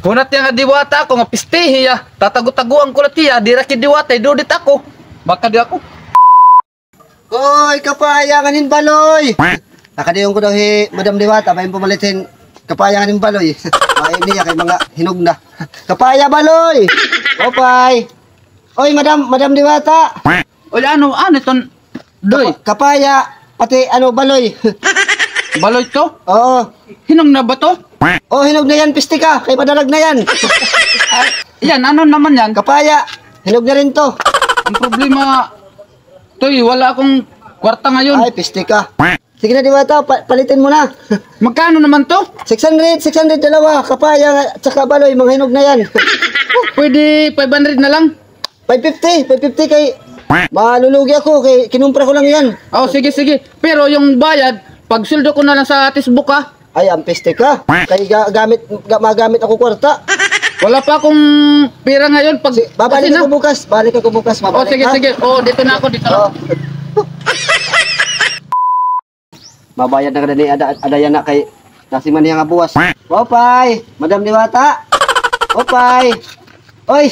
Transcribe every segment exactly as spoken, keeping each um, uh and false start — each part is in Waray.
Hunat hiya nga diwata ako nga pistihi hiya. Tatago-tagoan ko la hiya, diri ki diwata, hidudit ako. Makadi ako. Hoy, kapaya ngan hin Baloy! Nakadayon ko daw hi Madam Diwata, bangin pumalit hin kapaya ngan hin Baloy. Main niya kay mga hinog na. Kapaya, Baloy! Opay! Oy, Madam, Madam Diwata! Oy, ano, ano iton, Doy? Kapa-, kapaya, pati ano, Baloy. Baloy to? Oo. Hinog na ba to? Oo, hinog na yan, piste ka, kay madalag na yan. Yan, ano naman yan? Kapaya, hinog na rin to. Ang problema, Toy, wala akong kwarta ngayon. Ay, piste ka. Sige na, Diwata, pa-, palitin mo na. Magkano naman to? Six hundred, six hundred, dalawa, kapaya, tsaka Baloy, mga hinog na yan. Pwede five hundred na lang? Five fifty, five fifty kay malulugi ako, kay kinumpra ko lang yan. Oh, sige, sige. Pero yung bayad, pagsuldo ko na lang sa tisbuk, ha? Ay, ang piste ka. Kay ga-, gamit, ga-, magamit ako kwarta. Wala pa akong pera ngayon. Pag, si-, babalik ako bukas. Balik ako bukas. Oh, babalik, sige, ha? Sige. Oh, dito na ako, dito na. Oh. Mabayad na ka na ni ada, ada yana kay nasiman niya nga buwas. Opay, Madam Diwata. Opay. Oy.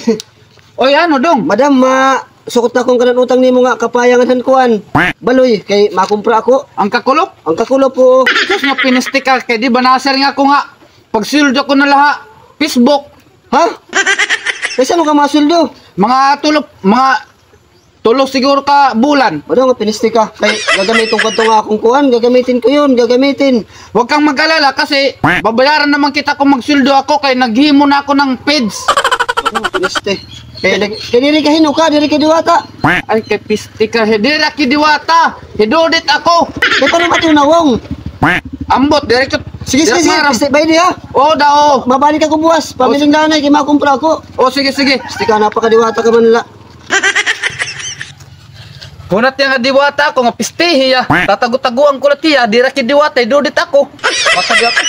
Oy, ano, Dong? Madam, ma-, sukot na akong kanan utang nimo nga kapaya ngan han kuan. Baloy, kay makumpra ako. Ang kakulop? Ang kakulop, oo. Sus, nga pinisti ka, kay di ba nasir nga ako nga pagsuldo ko na laha, Facebook. Ha? Kay saan ka masuldo? Mga tulop, mga tulo siguro ka bulan. Madam, nga pinisti ka. Kay gagamitin ko ito nga akong kuan, gagamitin ko yun, gagamitin. Huwag kang mag-alala kasi babayaran naman kita kung magsuldo ako kay naghimo na ako ng peds. Ano, pinisti. Kay, nag-, kay diri ka hinog ka, diri ka diwata. Ay, kay piste ka, he, diri ki diwata. Hidudit ako. Kay paano ba ito nawong? Ambot, diri ka. Sige, sige, sige, piste, bay di ha. Oo, dao. Mabalik ako buwas. Pamiling danay, kay makumpra ako. Oh, sige, sige. Piste ka, napakadiwata ka man la. Hunat hiya nga diwata ako nga pistihi hiya. Tatago-tagoan ko la hiya, diri ki diwata, hidudit ako. Makadi ako.